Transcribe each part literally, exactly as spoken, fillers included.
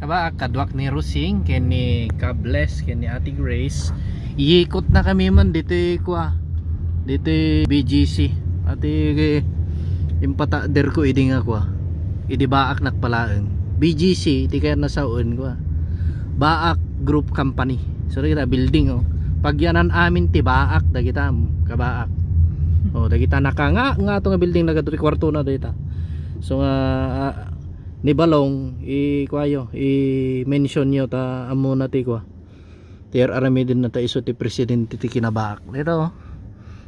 Ba, kaduak ni Rosing, ken ni Kables, ken ni Ate Grace. Iikot na kami man ditoy kua, ditoy B G C. Ati, impatader ko idi nga kua, idi Baak nakpalaeng. B G C, iti kayat na sawen kua, Baak Group Company. So, kita building, oh. Pagyanan amin ti Baak, dagita, kabaak. Oh, dagita nakanga, nga to nga building, nagadu ti kwarto na dagita. So, nga, ah, ni Balong, i-, kuayo, i-mention yo ta ammona ti kua. Ti ar-aramiden na ta isu ti presidente ti kinabaak. Dito, oh.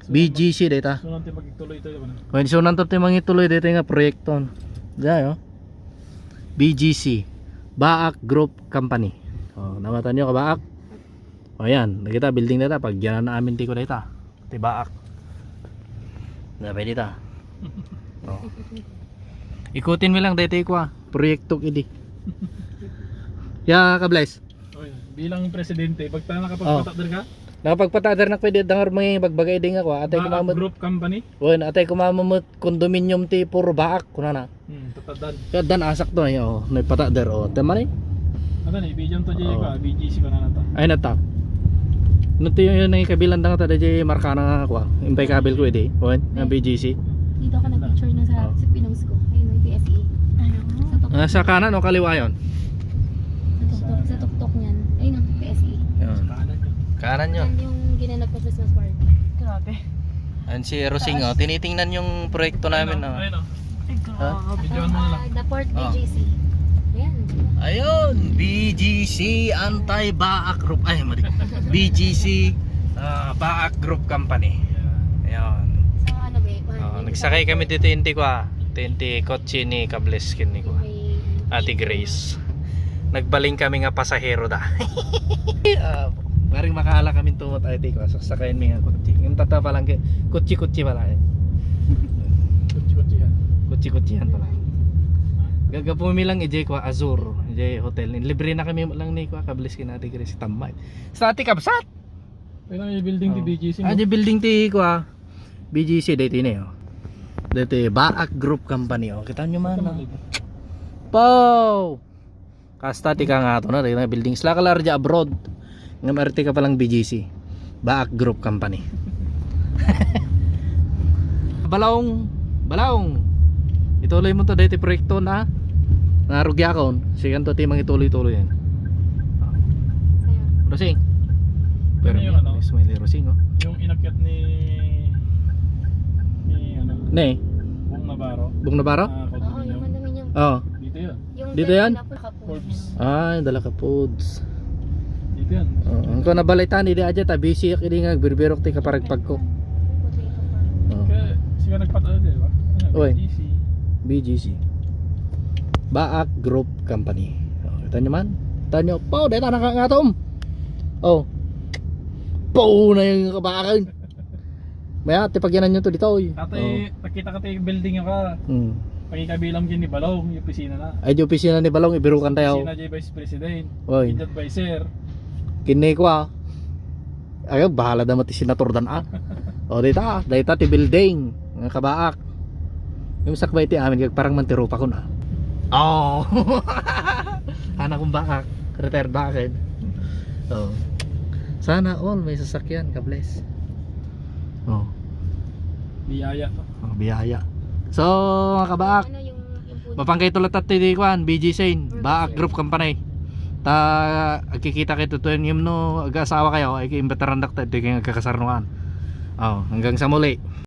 B G C dita. Sunan ti magtuloy tayo, ano? Wen, sunan to ti mangituloy dito nga proyekto. Diyan, oh. B G C, Baak Group Company. Oh, namatan nyo, kabaak? O yan, nakita, building na ta. Pagyanan amin ti ko dita. Ti Baak. Na, pwede ta. Oh. Ikutin mi lang daytoy kua, proyekto idi. Ya, Kables. Oy, bilang presidente, pagta nakapagpatader ka? Nakapagpatader na pwede dangar mga bagbaga idi nga kua. Atay Baak kumamut. Group Company? Wen, atay kumamut condominium ti puro Baak, kunana. Hmm, tataddan. Kaya dan asak to, eh, oh, may patader, oh. Tema ni? Ano ni, B G M to, J ko, ah, B G C ko na nata. Ay, nata. Nito yung, yung nangikabilan da nga tada, J, marka na nga ako, ah. Impay kabil ko, edi. Wen, ang B G C. Dito ka nag-picture na sa, sa pinost ko. Ayun, yung P S A. Ano? Sa tuktok. Ah, sa kanan o kaliwa yun? Sa tuktok, sa tuktok niyan. Ayun, ang P S A. Yun. Kanan yun. Kanan yun. Yan yung ginanap ko Christmas party. Grabe. Ayan si Rosing, oh. Tinitingnan yung proyekto namin, oh. Ayun, oh. Ay, grabe. Videohan mo na lang. Ah, the port, B G C. Ayan. Ayun, B G C Anti-Baak Group. Ay, mali. B G C, ah, Baak Group Company. Ayan. Sa ano, babe? Oh, nagsakay kami dito, inti ko, ah. Ito yung ti kotse ni Kables, ken ni ko, ah. Ate Grace. Nagbaling kami nga pasahero da. Ah, maring makaala kami tumot ay ti ko, saksakayan mi nga kotse. Yung tata pa lang, kotse-kotse pala, eh. Kotse-kotsehan. Kotse-kotsehan pala. Gagapu mi lang, ijay ko, Azur, ijay hotel. Libre na kami lang ni ko, Kables, ken Ate Grace, tambay. Sa ati kabsat! Kaya may building ti, oh, B G C mo. Ah, di building ti, kua, B G C, dito ini, oh. Dito, Baak Group Company, oh. Kita nyo man, oh. Pow! Kasta ti ka nga to na, dito na building. Sila ka large abroad. Ngam arte ka palang B G C. Baak Group Company. Balong, Balong. Ituloy mo to, dahil ti proyekto na. Narugya akon. Sigan to, ti mangituloy-tuloy yan. Rosing. Pero ano yung ano? Smiley Rosing, oh. Yung inakyat ni, ni ano? Ne? Bong Navarro. Bong Navarro? Ah, condominium. Oo, yung condominium. Oh. Dito yun. Yung dito yan? Forbes. Ay, dala ka foods. Dito yan. Oo, ang ko nabalitaan, hindi aja ta, busy ak, hindi nga, birbirok ti kaparagpag ko. Oo. Kaya, siya nagpatalo, di ba? Ano, oy. B G C. B G C. Baak Group Company. Oh, kita nyo man? Kita nyo? Pau, dahil anak nga tom. Oh. Pau na yung kabakan. Maya, ti pagyanan nyo to dito, oy. Tatay, oh, nakita ka tayo yung building yung ka. Hmm. Pagkikabilang din ni Balong, yung opisina na. Ay, di opisina ni Balong, ibirukan tayo. Opisina di Vice President. Oy. Kid advisor. Kini ko, ah. Ay, bahala naman ti senator dan, ah. O, dita, dita ti building. Nga kabaak. Yung sakbay ti amin, kag parang man ti rupa ko na. Oh! Anak kong baak. Retired baak, eh. Oh. Sana all may sasakyan, ka-bless. Oh. Biyaya to. Oh, biyaya. So, mga kabaak, ano yung, yung puno? Mapangkay to latat ti, di kuan, B G C, Baak Group Company. Ta, agkikita kayo tutuyan yung no, aga-asawa kayo, ay imbitaran dak ta, di kayo agkakasarnuan. Oh, hanggang sa muli.